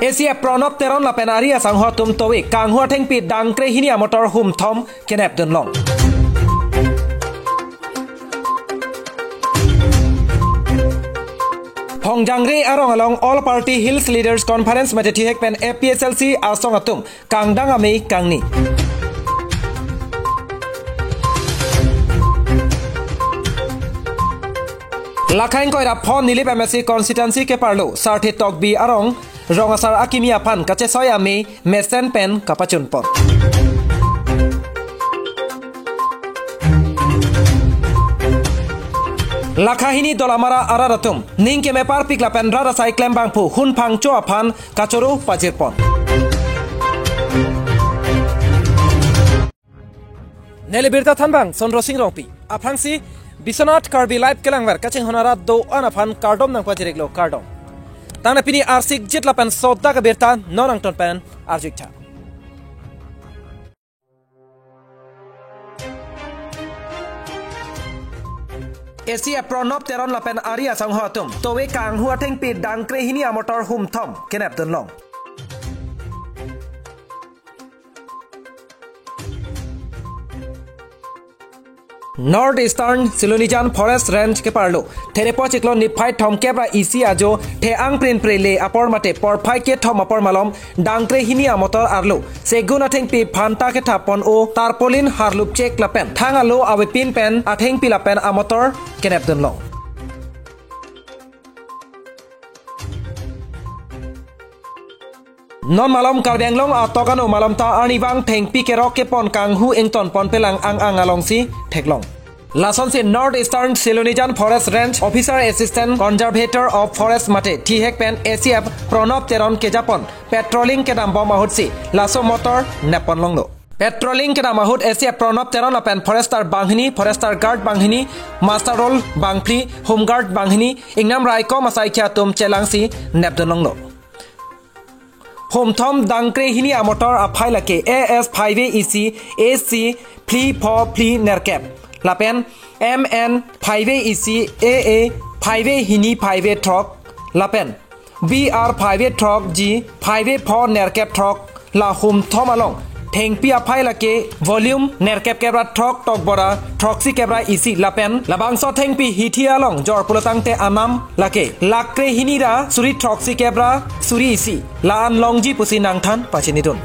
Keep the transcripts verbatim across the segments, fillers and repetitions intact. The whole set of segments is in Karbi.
A C F Pranab Teron lapen ari asangho atum towe kanghu athengpi dangkre hini amotor humthom kenep dunlong. Phongjangre arong along All Party Hills Leaders Conference mate thihek pen A P H L C asong atum kangdang amei kangni. Lakhaing koira phon Nilip M A C constituency keparlo Sarthe Tokbi arong rong asar akimi aphan kachesoi amei mesen pen kapachunpon. Lakha hini Dolamara arat atum ning keme parpik lapen rat asai klembangphu hun phangcho aphan kachoro pajirpon. Neli birta thanbang Sondro Sing Rongpi. Aphrangsi Biswanath Karbi Live kelangver kachinghon arat do-an aphan kardom nangpajiriklo, kardom. Tangte pini arsik jit lapen sodak abirta non angton pen arjuiktha. A C F Pranab Teron lapen ari asangho atum towe kanghu athengpi dangkre hini amotor humthom kenep dunlong. North Eastern Silonijan Forest Range keparlo Therepo chiklo niphai thomkep ra isi ajo the-ang prinpre le apor mate porphai kethom apor malom dangkre hini amotor arlo segun athengpi phanta kethapon o tarpaulin harlupchek lapen thang alo avepin pen athengpi lapen amotor kenep dunlong. Non malom Karbi Anglong atok ano malom ta arnivang thengpi kerok kepon kanghu ingtonpon pelang ang ang alongsi theklong. Lasonsi North Eastern Silonijan Forest Range Officer Assistant Conservator of Forest mate thihek pen A C F Pranab Teron kejapon patrolling kedambom ahutsi laso motor neppon longlo. Patrolling kedam ahut A C F Pranab Teron lapen forester banghini, forester guard banghini, muster roll bangphli, home guard banghini, ingnam raikom asaikhei atum chelangsi nepdun longlo. Humthom dangkre hini amotor aphai lake A S five A E C, A C phli pho phli nerkep lapen M N five A E C, A A five A hini five A throk lapen B R five A throk ji five A pho nerkep throk, la humthom along thengpi aphai lake volume nerkep kep ra throk tokbora throksi kep ra isi lapen labangso thengpi hithi along jor pulotangte anam lake lakre hini ra suri throksi kep ra suri isi la-an longji pusi nangthan pachinidun.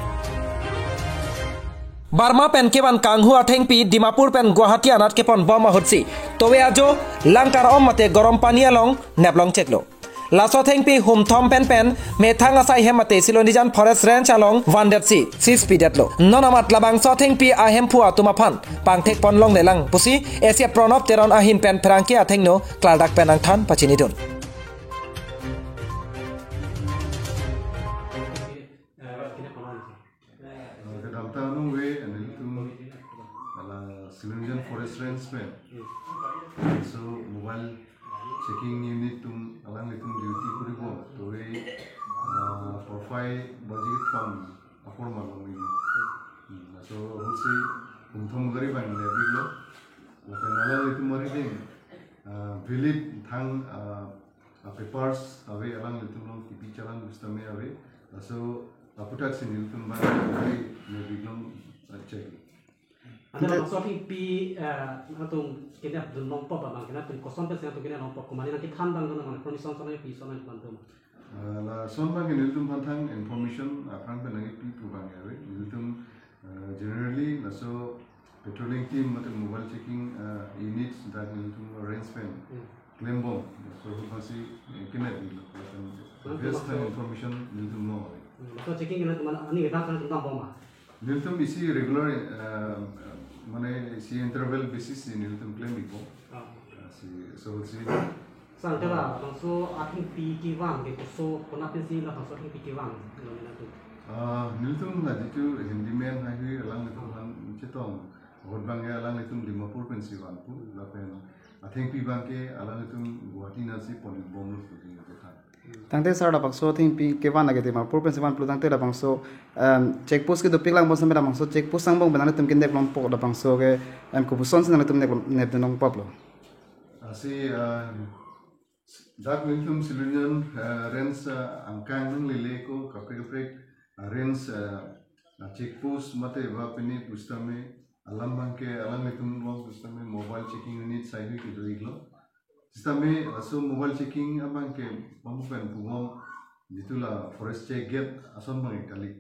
Burma pen kevan kanghu athengpi Dimapur pen Guwahati anat keponbom ahutsi towe ajo langkar om mate gorom pani along neplong cheklo. Laso thengpi humthom penpen methang asai hem mate Silonijan Forest Range along vandetsi seize pidetlo. Non amat labangso thengpi ahemphu atum aphan pangthekpon longlelang pusi A C F Pranab Teron ahin pen pherangke athengno klardak pen nangthan pachinidun. Kedamtang anong ve, nelitum hala Silonijan Forest Range pen. So mobile checking unit atum alanglitum duty kuribom. Towe, ah, porphai baji kethom apor malom ini. Hmm, so ahutsi humthom gari bang nepiklo. Lapen alanglitum arideng, ah, valid thang, ah, ah, papers ave alanglitum along T P challan pusitame ave. Laso aputhaksi nelitum bang gari nepik long, ah, check. Ante, ante, laso athengpi, eh, nangtum kenepdun longpo ba bang, nangtum koson pensi nangtum kenep longpo, komatne nangkethan abang do, nang permission son nangpi son nangpan atum? Eh, lason abang ke nelitum aphan thang information aphrang pen nangkepi pu abang ya ave. Nelitum, eh, generally laso patrolling team mate mobile checking, eh, units dak nelitum arrange pen, hmm, klembom. So, laso aphansi, eh, kenep nelitum. Nangtum best laso time information nelitum long ave. Hmm, laso checking nangtum aning kedam nangtum dambom ma? Nelitum isi regular, eh, mane isi interval basis si nelitum klem bipo. Ah. Ah, si, so si. Sir, ante labangso athengpi kevan ke koso konat pensi labangso athengpi kevan, lo nangtum? Ah, nelitum la jitu handyman hai hui alanglitum aphan chetong. Ahut abang ke alanglitum Dimapur pensi vanpo, lapen athengpi abang ke alanglitum Guwahati anatsi ponbomlo pusi nelitum than. Tangte sir, labangso athengpi kevan lake Dimapur pensi van pulo tangte labangso, em, check post ke dopik lang bom sampai labangso check post angbong pen nangtum kenep longpo, labangso ke, em, kopuson si nangtum nep, nepdun longpo lo? Asi, em, Dak nelitum Silurijan, eh, range, eh, angkang nanglele ko kaprek kaprek, eh, range, eh, eh, check post mate ba pini pusitame alam abangke alanglitum along pusitame mobile checking unit saihui kedo-iklo. Sitame laso mobile checking abangke pamuk pen pubom jitu la forest check gate ason abangke kali.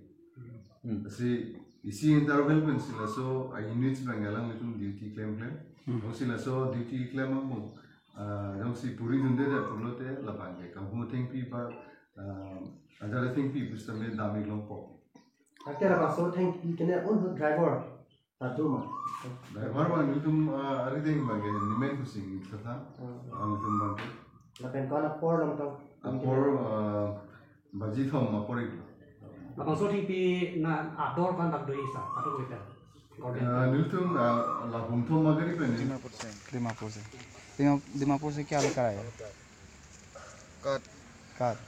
Hmm. Lasi isi interval pensi laso a-units abangke alanglitum duty klemklem. Hmm. Jongsi laso duty klem abang, ah, jongsi puri dunde da pulote labangke kanghu thengpi ba, ah, ajat thengpi pusitame dam-ik longpo. Akhir apa so thengpi kene un driver. Satu ma. Driver abang nelitum, ah, arideng abangke nemen kusing tata. Hmm. Ah, nelitum abangke. Lapen ko-an apor lam tong? Apor, ah, baji thom apor-iklo. Labangso thengpi na ador ko-an bak do-ik sa, ador ko-an? Ah, nelitum, ah, la hum thom magari pen ni. Dimapur se. Dimapur se. Dima-, Dimapur se kya lekar aaya? Card। Card.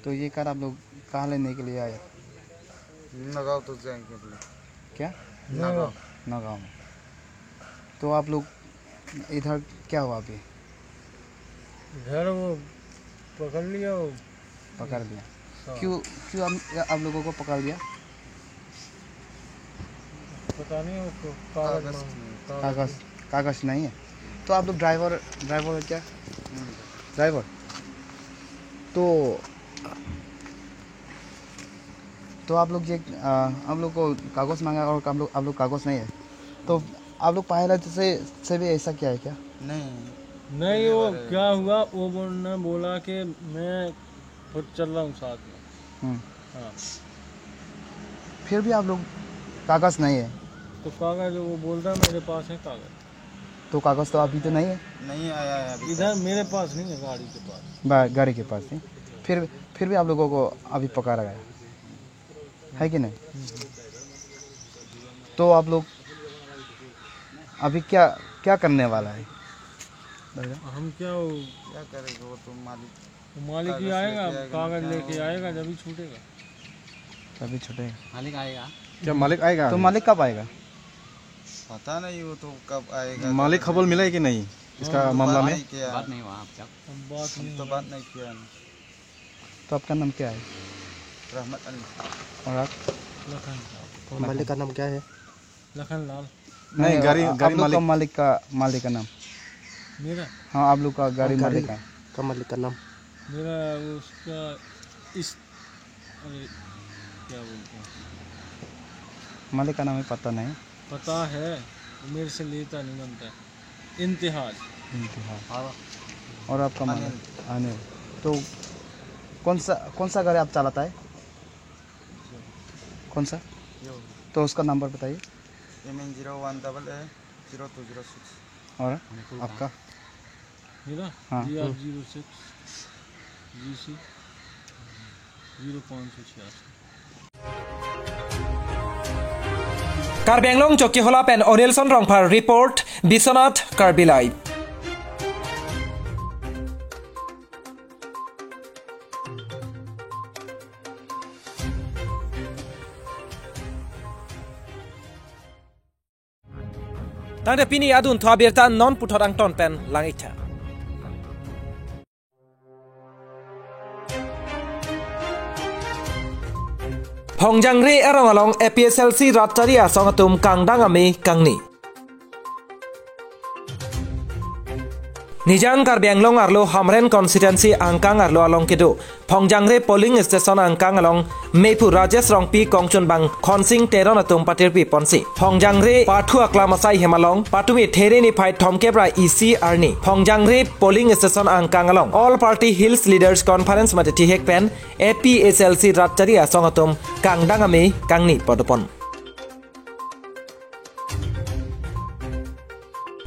तो ये कार्ड आप लोग कहाँ लेने के लिए आए? नगांव तो जाएंगे बोले। क्या? नगांव। नगांव में। तो आप लोग इधर क्या हुआ अभी? इधर वो पकड़ लिया वो। पकड़ लिया। हाँ। क्यों, क्यों आप, आप लोगों को पकड़ लिया? पता नहीं, वो को-, कागज कागज। मांग-, कागज। कागज, कागज नहीं है। तो आप लोग ड्राइवर, ड्राइवर हो क्या? हम्म। ड्राइवर। तो, तो आप लोग ये, आ, आप लोग को कागज मांगा और आप लोग, आप लोग कागज नहीं है। तो आप लोग पहले से, से भी ऐसा किया है क्या? नहीं। नहीं, वो नहीं, नहीं। क्या हुआ, वो बोल-, ने बोला कि मैं खुद चल रहा हूँ साथ में। हम्म। हाँ। फिर भी आप लोग कागज नहीं है? तो कागज वो बोलता मेरे पास है कागज। तो कागज तो अभी तो नहीं है? नहीं आया है अभी इधर तक। मेरे पास नहीं है, गाड़ी के पास। बा-, गाड़ी के पास है। फिर, फिर भी आप लोगों को अभी पकड़ा गया, है कि नहीं? हम्म। तो आप लोग अभी क्या, क्या करने वाला है? हम क्या वो क्या करेंगे, वो तो मालिक वो मालिक ही कागज आएगा, लेके आएगा ना, कागज लेके आएगा, जब ही छूटेगा। तभी छूटेगा। मालिक आएगा। क्या मालिक आएगा तो अभी? मालिक कब आएगा? पता नहीं, वो तो कब आएगा, मालिक कब खबर मिला है कि नहीं इसका हाँ, मामला बात में? नहीं किया। बात नहीं हुआ आप क्या? हम बात हम नहीं तो हुआ। बात नहीं किया ना। तो आपका नाम क्या है? रहमत अली। और आप? लखन। और मालिक का नाम क्या है? लखन लाल। नहीं, नहीं, गाड़ी, आ-, गाड़ी आप लोग का मालिक। मालिक का, मालिक का नाम? मेरा? हाँ, आप लोग का गाड़ी हाँ, गाड़ी मालिक का। का मालिक का नाम? मेरा उसका इस, अरे, क्या बोलते हैं? मालिक का नाम ही पता नहीं। पता है, वो मेरे से लेता नहीं बनता। इम्तिहाज। इम्तिहाज। और? और आपका मालिक? अनिल। अनिल। तो कौन सा, कौन सा गाड़ी आप चलाता है? कौन सा? यो। तो उसका नंबर बताइए। M N zero one double A zero two zero six. और आपका? मेरा? हाँ। G R zero six G C zero पाँच सौ छियासी। Karbi Anglong Chokihola pen Orelson Rongphar report, Biswanath Karbi Live. Tangte pini adunthu abirta non puthot angton pen lang-iktha. Phongjangre arong along A P H L C rat chari asong atum kangdang ame kangni. Nijang Karbi Anglong arlo Hamren constituency angkang arlo along kedo Phongjangre polling station angkang along mephu Rajesh Rongpi kongchunbang Khonsing Teron atum patirpi ponsi Phongjangre pathu aklam asai hem along patumi There niphai thomkep ra isi arni Phongjangre polling station angkang along All Party Hills Leaders Conference mate thihek pen A P H L C rat chari asong atum kangdang ame kangni padopon.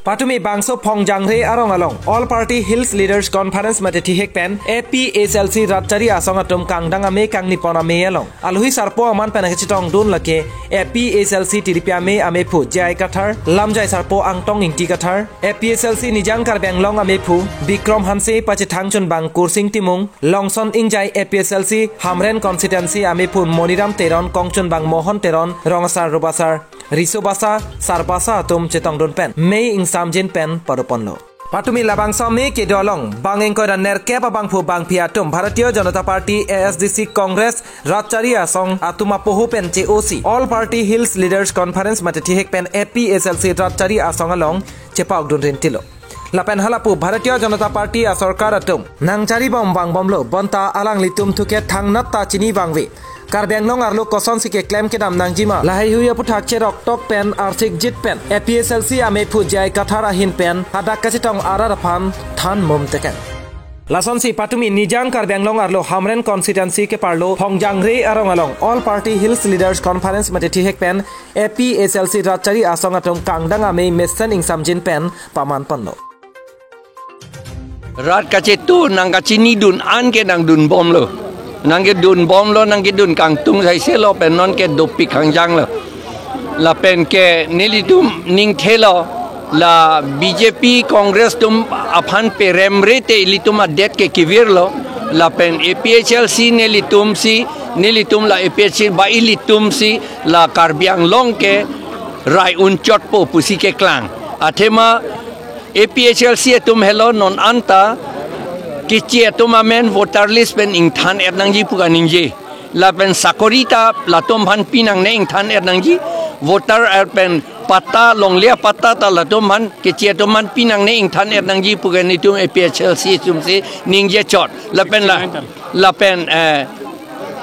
Patumi bangso Phongjangre arong along All Party Hills Leaders Conference mate thihek pen A P H L C rat chari asong atum kangdang ame kangni pon ame along alohi sarpo aman pen kachetongdun lake A P H L C T D P ame amephu J I Kathar, lamjai sarpo Angtong Ingti Kathar, A P H L C Nijang Karbi Anglong amephu Bikrom Hanse, pachethang chunbang Kursing Timung, Longson Ingjai, A P H L C Hamren constituency amephu Moniram Teron, kongchunbang Mohon Teron, Rongsar Rubasar, Riso Basa, Sarbasa atum chetongdun pen mei ingsamjin pen padoponlo. Patumi labangso amei kedo along bang ingkoi ra nerkep abangphu bangphi atum Bharatiya Janata Party, A S D C, Congress, Rat Chari Asong atum apoho pen che-osi All Party Hills Leaders Conference mate thihek pen A P H L C Rat Chari Asong along chepaukdun rintilo. Lapen halapu Bharatiya Janata Party asorkar atum nangchari bom vangbomlo, bonta alanglitum thu ke thangnat ta chini vangve. Karbi Anglong arlo kosonsi keklem kedam nangjima, lahaihui aphuthak cheroktok pen arsikjit pen A P H L C amephu J I Kathar ahin pen hadak kachetong arat aphan than mum tekang. Lasonsi patumi Nijang Karbi Anglong arlo Hamren constituency keparlo Phongjangre arong along All Party Hills Leaders Conference mate thihek pen A P H L C Rat Chari Asong atum kangdang amei mesen ingsamjin pen paman ponlo. Rat kachetu nangkachinidun an ke nangdunbomlo. Nangkedunbomlo, nangkedun kangtung saiselo pen non ke dopik hangjanglo. Lapen ke nelitum ningthelo, la B J P Congress atum aphan peremre te ilitum adet ke kevirlo. Lapen A P H L C nelitum si, nelitum la A P H L C ba ilitum si la Karbi Anglong ke rai unchotpo pusi keklang. Athema A P H L C atum helo non anta keche atum amen voter list pen ingthan-et nangji pu kaningje. Lapen sakori ta latum aphan pinangne ingthan-et nangji. Voter pen patta, longle apatta ta latum aphan, keche atum aphan pinangne ingthan-et nangji pu ke nelitum A P H L C atum si ningje chot. Lapen la, lapen, eh,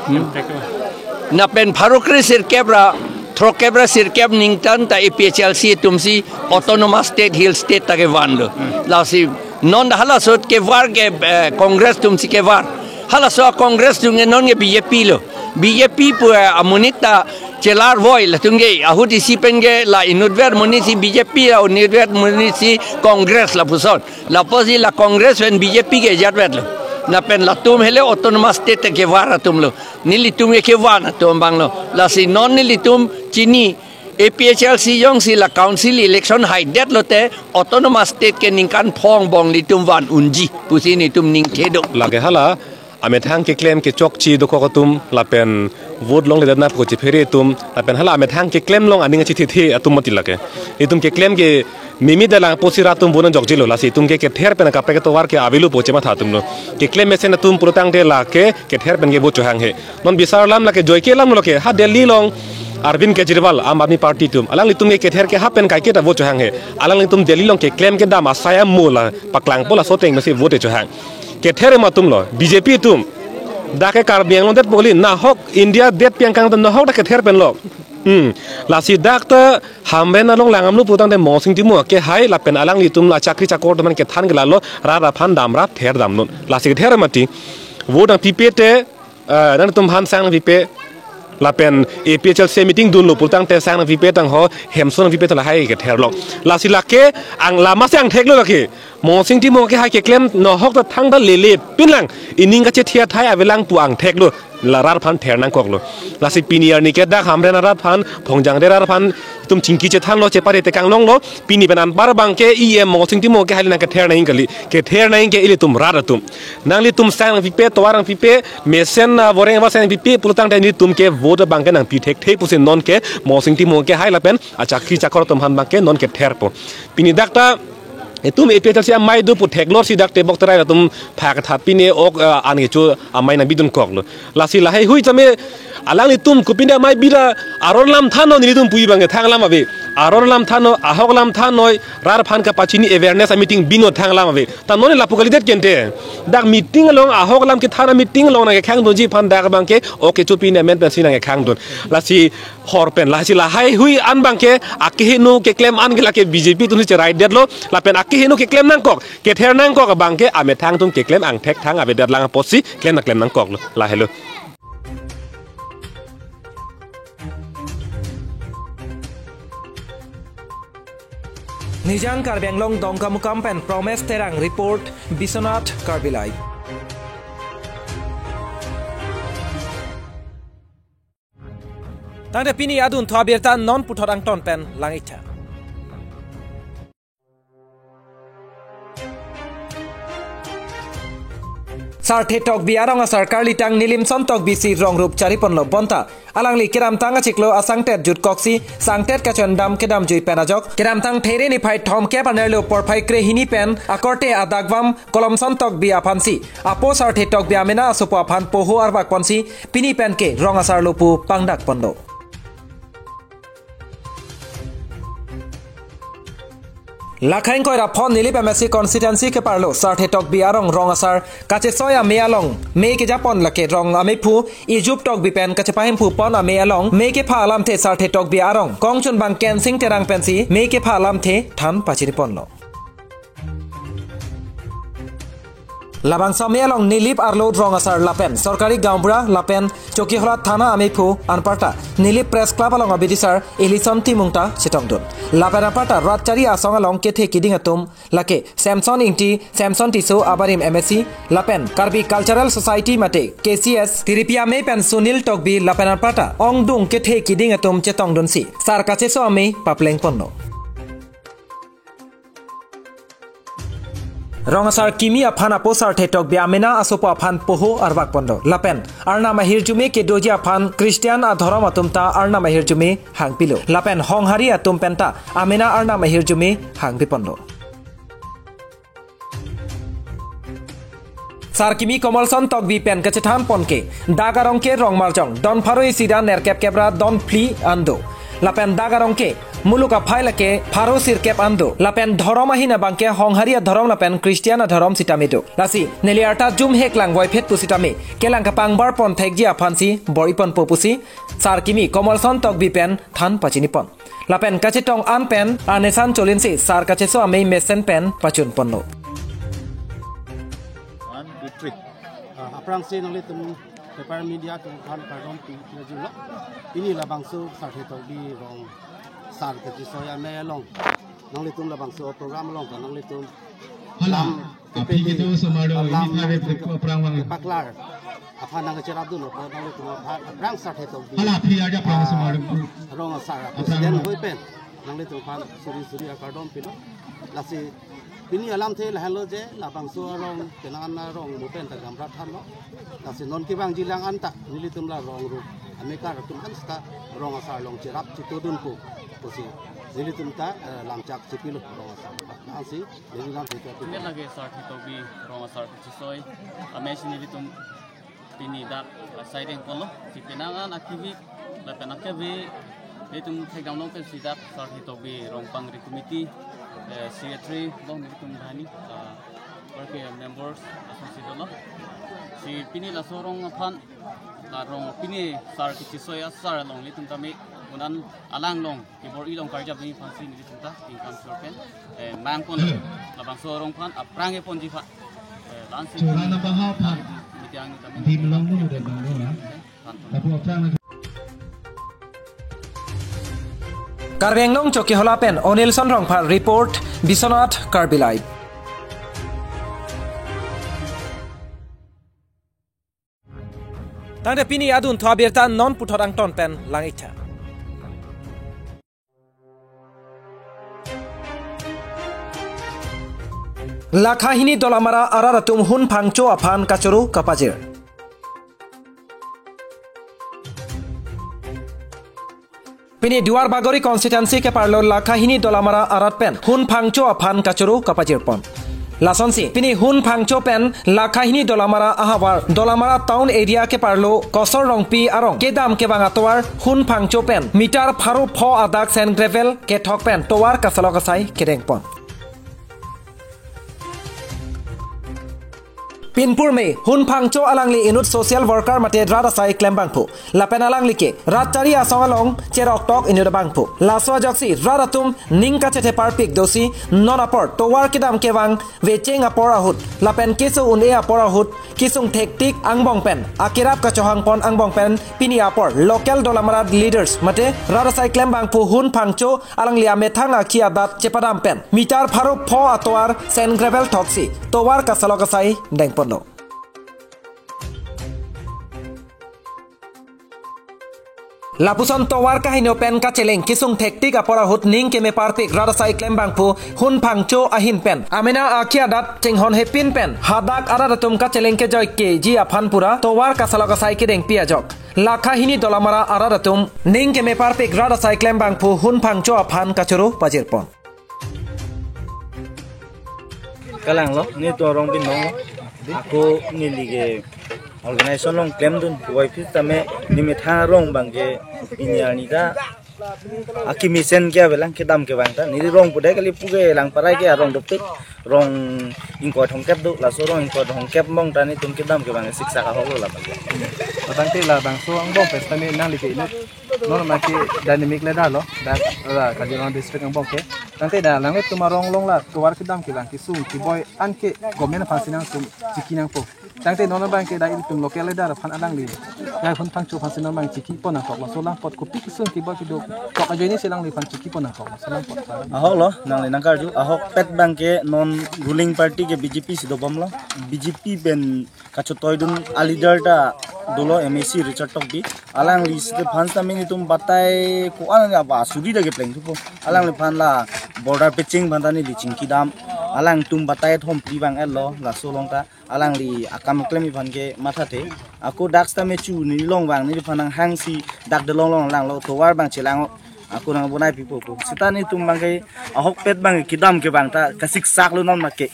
hmm? Lapen pharo kre sirkep ra, throkkep ra sirkep ningkan ta A P H L C atum si autonomous state, hill state ta kevanlo. Lasi non halaso kevar ke, eh, Congress atum si kevar. Halaso Congress atum ke non ke B J P lo. B J P pu, eh, amonit ta chelar voi latum ke, ahut isi pen ke la inutvet amonit si B J P, la inutvet amonit si Congress lapuson. Lapusi la Congress pen B J P ke jatvetlo. Lapen latum hele autonomous state kevar atumlo. Nelitum ke kevan atum abanglo. Lasi non nelitum chini A P H L C jongsi la council election haidetlo te autonomous state ke ningkan phongo angbong nelitum van unji pusi nelitum ningthelo. Lake hala amethang keklem kechokche dokok atum lapen vote longledet nangpo chephere atum lapen hala amethang keklem along aning achethethe atum mati lake. Itum keklem ke mimi dalang pusi rat atum vote nangjokjilo, lasi itum ke kether pen kaprek ketovar ke avelo pu chematha atumlo. Keklem mesen atum pulotangte lake kether pen ke vote chohang he. Non bisar alam lake joike alam lo ke ha Delhi along Arvind Kejriwal Aam Aadmi Party atum, alanglitum ke kether ke ha pen kaike ta vote chohang he. Alanglitum Delhi along keklem kedam asai amo la paklangpo, laso ateng pensi vote chohang. Kether ma atumlo, B J P atum. Dak ke Karbi Anglong detpo kali, nahok India det pi angkang ta nahok dak kether penlo. Hmm. Lasi dak ta Hamren along langdamlo pulotangte Monsing Timung ke hai lapen alanglitum la chakri chakor atum aphan kethan ke lalo, rat aphan damra ther damnon. Lasi kether mati. Vote nangpipe te, eh, nangtum aphan sang nangpipe. Lapen A P H L C meeting dunlo pulotangte sang nangpipe tangho, hemso nangpipe ta lahai ketherlo. Lasi lake ang lama si angtheklo lake. Monsing Timung ke hai keklem nahok ta thangta lele pinlang, ining kachethe athai avelang pu angtheklo, la rat aphan ther nangkoklo. Lasi pini arni ke dak Hamren arat aphan, Phongjangre arat aphan itum chingki chethanlo, chepare tekang longlo. Pini pen anpar abang ke E M Monsing Timung ke hai nangkether nangji kali. Kether nangji ke ilitum rat atum. Nanglitum sang nangpipe, tovar nangpipe, mesen na voreng ava sang nangpipe pulotangte nelitum ke vote abang ke nangpi thekthe pusi non ke Monsing Timung ke hai lapen achakri chakor atum aphan abang ke non ketherpo. Pini dak ta itum A P H L C amei do pu theklor si dak tebok terai atum phak that pine ok, ah, an kecho amei nangbidunkoklo. Lasi lahaihui tame alanglitum kopine amei bira aron alam thannon nelitum pu abang ke thang alam ave. Aron alam thannon, ahok alam thannon, rat aphan kapachini awareness ameeting binong thang alam ave. Ta non lapu kalidet kente. Dak meeting along ahok alam kethan ameeting along nangkekhangdunji aphan dak abang ke ok kecho pine amen pensi nangkekhangdun. Lasi hor pen, lasi lahaihui an abang ke akeheno keklem an ke lake B J P atum si cheraidetlo, lapen akeheno keklem nangkok, kether nangkok abang ke amethang atum keklem angthek thang avedet lang apotsi klem nangklem nangkoklo. Lahelo. Nijang Karbi Anglong Dongkamukam pen Promes Terang report, Biswanath Karbi Live. Tangte pini adunthu abirta non puthot angton pen lang-iktha. Sarthe Tokbi arong asar karlitang Nilimson Tokbi si rong rup chariponlo bonta alangli kedamtang achiklo asangtet jutkoksi sangtet kachondam kedamjui pen ajok kedamtang There niphai thomkep anerlo porphai krehini pen akorte adakvam Kolomson Tokbi aphansi apo Sarthe Tokbi amena asopo aphan poho arvakponsi pini penke rong asarlo pu pangdakponlo. Lakha ingkoi ra phongo Nilip M A C constituency keparlo Sarthe Tokbi arong rong asar kachesoi ame along me kejapon lake rong amephu Ijup Tokbi pen kachepahimphu pon ame along me kepha alamthe Sarthe Tokbi arong kongchunbang Kensing Terang pensi me kepha alamthe than pachiniponlo. Labangso ame along Nilip arlo rong asar lapen sorkari gaonbura lapen Chokihola thana amephu anparta Nilip Press Club along abidisar Elison Timung ta chetongdun. Lapen anparta rat chari asong along kethe kiding atum lake Samson Ingti, Samson Tisso abarim M A C, lapen Karbi Cultural Society mate K C S, tiripi ame pen Sunil Tokbi lapen anparta ongdung kethe kiding atum chetongdunsi sar kacheso ame paplengponlo. Rong asar kimi aphan apo Sarthe Tokbi amena asopo aphan poho arvakponlo. Lapen Arnam ahirjume kedoji aphan Christian adhorom atum ta Arnam ahirjume hangpilo. Lapen honghari atum penta amena Arnam ahirjume hangpiponlo. Sar kimi Komolson Tokbi pen kachethan ponke, dak arong ke rong marjong, don pharo isi ra nerkep kep ra don phli an do. Lapen dak arong ke, muluk aphai lake pharo sirkep an do. Lapen dhorom ahin abangke honghari adhorom lapen Christian adhorom sitame do. Lasi, neli arta jum heklang voiphet pusitame, kelang kapangbar pon thekji aphansi bor-iponpo pusi, sar kimi Komolson Tokbi pen than pachinipon. Lapen kachetong an pen anesan cholinsi sar kacheso amei mesen pen pachunponlo. One, two, three. Ah, aphrangsi nanglitum paper media atum aphan kardom pi-, pilo. Pini labangso Sarthe Tokbi rong sar kachesoi amei along nanglitum labangso program along ta nanglitum Hala, lam aphi kedo somado, lam ini thare nanglitum ko aphrang vang. Paklar. Aphan nangcherapdun apot nanglitum aphan aphrang Sarthe Tokbi. Hala, aphi aja aphrang Ah, somado. Rong asar aphrang president vang. Hoi pen nanglitum aphan suri suri akardom pilo. Lasi pini alamthe lahenlo je labangso arong kenan arong mo pen ta gamra thanlo. Lasi non kevangji lang anta nelitum la rong rup amekar atum an seta rong asar along cherap chetongdunpo pusi nelitum ta, eh, lamchak chepilo rong asar. Lasi neli lam thek atum. Neli lake Sarthe Tokbi rong asar kachesoi amei si nelitum pini dak, eh, sai dengponlo. Si penang an akivik lapen akeve nelitum thekdamlong pensi dak Sarthe Tokbi rong pangri committee, eh, secretary bong nelitum dhani, eh, working members asonsi dolo. Si pini laso rong aphan, la rong pini sar kachesoi asar along nelitum tame un-an alang along kebor-i along karjap ding aphansi nelitum ta tingkam chor pen, eh, mangpon labangso arong aphan aphrang eponji aphan. Eh, la-ansi Chora na baha aphan. Media ang tame dim long dulu dan bang dong ya. Thank you. Lapu aphrang na Karbi Anglong Chokihola pen Onilson Rongphar report, Biswanath Karbi Live. Tangte pini adunthu abirta non puthot angton pen lang-iktha. Lakha hini Dolamara arat atum Hun Phangcho aphan kachoro kapajir. Pini Duar Bagori constituency keparlo Lakha hini Dolamara arat pen Hun Phangcho aphan kachoro kapajirpon. Lasonsi, pini Hun Phangcho pen Lakha hini Dolamara ahavar Dolamara town area keparlo Kosor Rongpi arong kedam kevang atovar Hun Phangcho pen meter pharo pho adak sand gravel kethok pen tovar kasalok asai kedengpon. Pinpur me, Hun Phangcho alangli inut social worker mate rat asai klembangphu. Lapen alangli ke, rat chari asong along, cheroktok inut abangphu. Laso ajoksi, rat atum, ning kachethepar pik dosi, non apor, tovar kedam kevang, vecheng apor ahut. Lapen keso un-e apor ahut, kesung thektik angbong pen. Akerap kachohangpon angbong pen, pini apor, local Dolamara leaders, mate, rat asai klembangphu Hun Phangcho, alangli amethang akhi adat chepadam pen meter pharo pho atovar sand gravel thoksi tovar kasalok asai dengponlo. Lapuson tovar kaheno pen kacheleng kesung thektik apor ahut ning keme parpik rat asai klembangphu Hun Phangcho ahin pen amena akhei adat chinghon hepin pen hadak arat atum kacheleng kejoike ji aphan pura tovar kasalok asai kedengpi ajok. Lakha hini Dolamara arat atum ning keme parpik rat asai klembangphu Hun Phangcho aphan kachoro pajirpon. Kalanglo, netum arong binong. Ako neli ke organization along klemdun, wai phis tame ne methang arong abangke pini arni ta akimi sen ke avelang kedam kevang ta. Neli rong pudai kali puke Langparai ke arong dopik, rong ingkoi thomkep do, laso rong ingkoi thomkep angbong ta netum kedam kevang siksak ahok lo lapen. Tangte labangso angbong pen tame nangli ke inut non ma ke dynamic le dalo, dak la Kaziranga district angbong ke. Tangte dak alanglitum arong along la tovar kedam kevang kesung keboi an ke government aphansi nangtum chiki nangpo. Tangte non abangke dak ilitum local leader aphan alangli, ya Hun Phangcho aphansi non abang chikipon nangkok, laso langpot kopi kesung keboi kedo kok ajoinesi alangliphan chikipon nangkok, laso langpot. Ahok lo, nangli nangkarju, ahokpet abangke non ruling party ke B J P si dobomlo. B J P pen kachetoidun aleader ta dolo, M A C Richard Tokbi. Alangli site aphan tame netum batai ko-an apa suri dak kepleng thupo. Alangliphan la border patching aphan ta neli chingki dam. Alangtum batai thom phli abang etlo, laso along ta alangli akam keklem aphan ke mathathe. Ako dak sitame chu nelilong abang neliphan nanghangsi dak delong along langlo, tovar abang chelang ako nangbonai pipo ko. Sita netum abangke ahokpet abang kedam kevang ta kasiksak lo non ma ke.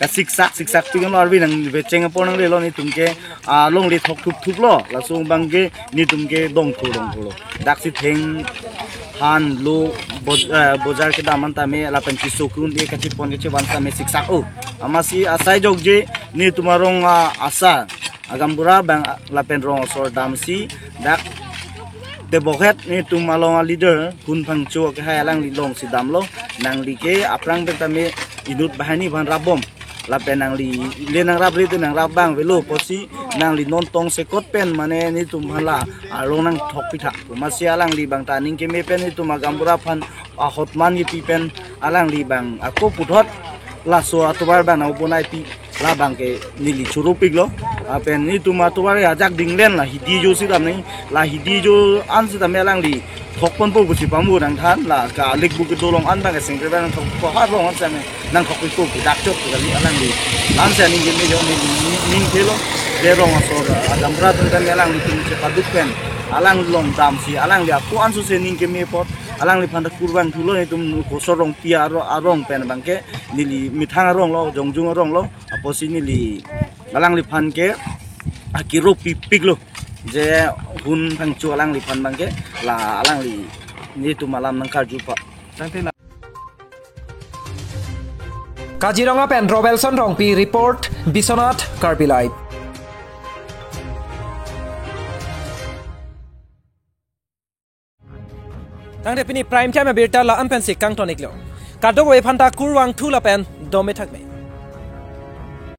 Kasiksak, siksak pi kan lo, arvi nangbecheng apor nanglelo netum ke, ah, longle thok thup thup lo. Laso abangke netum ke dongthu dongthu lo. Daksi theng han lo boj-, eh, bojar kedam an tame lapen kesung un-e kachepon kachevan tame siksak o. Amatsi asai jokje netum arong, ah, asa agaonbura abang, ah, lapen rong asor damsi dak tebokhet netum along aleader Hun Phangcho kehai alangli longsi damlo, nangli ke aphrang pen tame inut banghini aphan rapbom. Lapen nangli le nangrap re te nangrap abang avelo pusi nangli non tongsekot pen mane netum aphan la arong nangthok pitha. Amatsi alangli abang ta ning keme pen netum agaonbura aphan ahokman kipi pen alangli abang ako puthot laso atovar abang nangbonai pi, labangke neli choro piklo. Lapen netum atovar ajak dinglen la hidi jo si dam nangji, la hidi jo an sitame alangli thokponpo pusi pamu nangthan, la ka alik bu kedo along an abangke singkir abang thok ko har along an sitame nangthok pipo pu dak chot kali alangli. Lam si aning keme jo ni, ni, ning thelo. Je rong asor agaonbura atum tame alanglitum chepaduk pen alang along damsi alangli ako anso si ning keme apot alangliphan ta kurvangthulo, netum kosor rongpi aro arong pen abangke neli methang arong lo, jongjung arong lo, apotsi neli alangliphan ke akiro pipiklo. Je Hun Phangcho alangliphan abangke la alangli netum alam nangkarjupo. Tangte la Kaziranga pen Robelson Rongpi report, Biswanath Karbi Live. Tangte pini Prime Time abirta la-an pensi kangton-iklo. Kadokave aphanta kurvangthu lapen dome thakme.